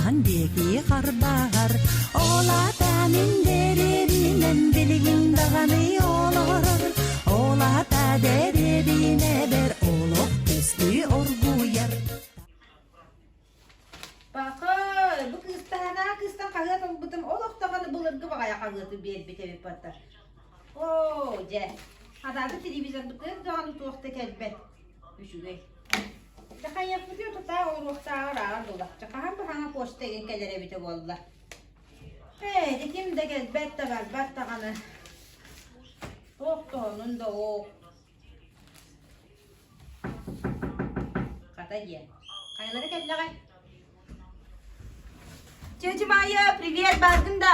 Хаҥаһын диэки харбаһар. Ол аата мин дэриэбинэм билигин даҕаны олорор. Ол аата дэриэбинэбэр олох көстүү оргуйар. Пахай, бу кыыстаһанаа кыыстан хаһыат ылбытым олох даҕаны былыргы баҕайы хаһыаты биэрбит эбит бата. Оо, дьэ, хатааты телевизорбытыгар даҕаны туох да кэлбэт. Үчүгэй. Дьэ хайыахпытый тутаа олоруохтааҕар ааҕар буоллахча. Хаһан бу хаҥа почта игин кэлэр эбитэ буолла. Ээ, ити ким да кэлбэт да барбат даҕаны. Туох тоһонун да оок. Хата диэн. Хайалара кэллэҕэй? Тетя Майя, привет, бааргын да?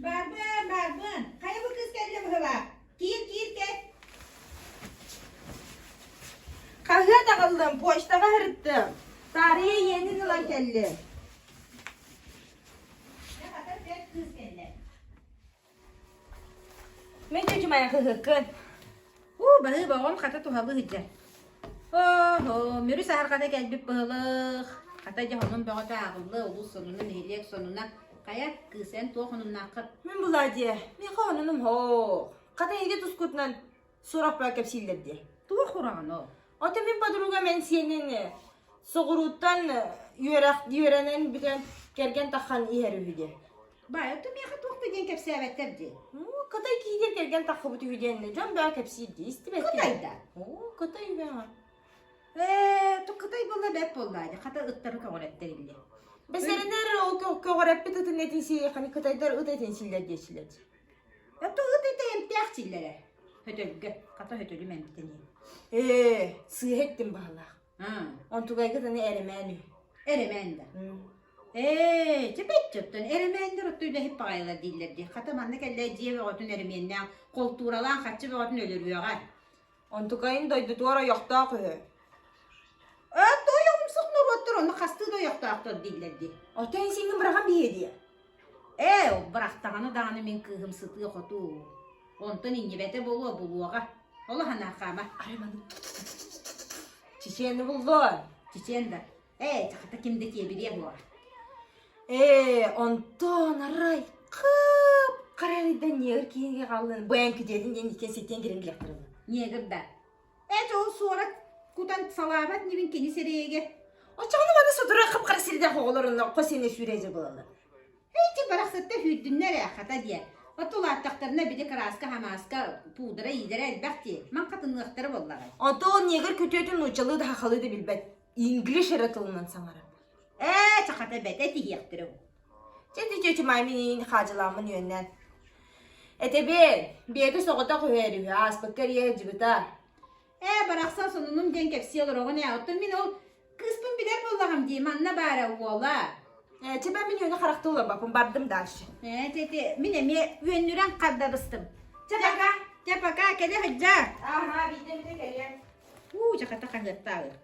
Баарбын, баарбын. Хайа бу кыыс кэллэ быһылаах? Киир, киир, кэл. Хаһыат аҕаллым, почтаҕа сырыттым. Таарыйа иэнин ылан кэллим. Дьэ, хата бэрт кыыс кэллэ. Мин тетя Майя кыһыккын. Уу, баһыыба, оҕом хата туһалыы сылдьар. Оһо, Мүрү саһарҕата кэлбит быһылык. Хата дьэ сонун бөҕөтө ааҕыллыа, улуус сонуна, нэһилиэк сонуна. Хайа, кыыс эн туох онуннааххын? Мин була дии, миэхэ онунум һоох. Хата эһиги тускутунан сурахпар кэпсииллэр дии. Туох ураҕын ол? Ото мин подругам эн сиэнин соҕурууттан үөрэх үөрэнэн бүтэн кэргэн таххан иһэр үһү диэн. Бай, ото миэхэ туох да диэн кэпсээбэттэр дии. Кытай киитин кэргэн таххыбыт үһү диэн дьон бөҕө кэпсиир дии истибэт Кытай да? Оо, Кытай бөҕө. Ээ, Кытай буолла бэт буолла дии. Хата ыттары көҕүрэттэр иллэ. Бэсэринэр ол көҕүрэппит ытын этин сиэхини кытайдар ыт этин сииллэр диэчилэр. Ото ыт этэ эмтээх сииллэрэ. Хөтөлгө, хата хөтөлүм эмтэниэ. Ээ, сыыһа эттим баһылаах. Онтугайгыт аны эрэмээн үһү. Эрэмээн да. Ээ, чэ бэччөттөн эрэмээннэр отто үлэһит баҕайылар дииллэр дии. Хата манна кэллэ дьиэ бөҕөтүн эрэмиэннээх, холтууралаан хаччы бөҕөтүн өлөрүөҕэ. Онтукайын дойдутугар ойохтоох үһү. Ээ, тойоҕумсук норуоттар онно хастыы да ойохтоохтор дииллэр дии. Ото эн сиҥҥин быраҕан биһиэ диэ. Ээ, ол бырахтаҕына даҕаны мин кыыһым сытыы-хотуу. Онтон иннибэтэ буолуо булуоҕа. Олох анаахаама. Арай маннык Чечени буллун. Чечен да. Ээ, хата ким да киэбириэ буола. Ээ, онтон арай кып карарыйдан негр киинге хааллын. Бу эн күтүөтүн диэн иккиэн ситтиэн кирин билэхтэр Негр да. Ээ, ол суорат кутан салаабат нибин кини сирэйигэр. Оччоҕуна маны сотору хап-хара сирдээх оҕолор онно хос сиэнэ сүүрээдьэ буолаллар. Эти барахсатта сүүрдүннэр ээ, хата диэ. От улааттахтарына били кырааска, хамааска, пудра иилэрэ элбэх дии. Ман хатыныахтара буоллаҕай. Онтон негр күтүөтүн нууччалыы да хахалыы да билбэт. Инглиш эрэ тылынан саҥарар. Ээ, сахата бэт этиһиэхтэрэ ол. Чэ, тетя мамин хаадьылааммын үөннээн. Этэбиэн, биэгэ соҕотох үһээр үһү, ааспыкка эрийэ дьыбыта. Ээ, барахсан сонунум диэн кэпсии олороҕун ээ. Оттон мин ол кыыспын билэр буоллаҕым дии, манна баара уола. Ээ, чэ, мин үөнү харахтыы олорбоппун, бардым дальше. Ээ, тете, мин эмиэ үөннүрэн хардарыстым. Чэ, пока, чэ, пока, кэлэ сылдьаа. Ага, биирдэ эмитэ кэлиэм. Уу, дьэ, хата хаһыаттаалыах.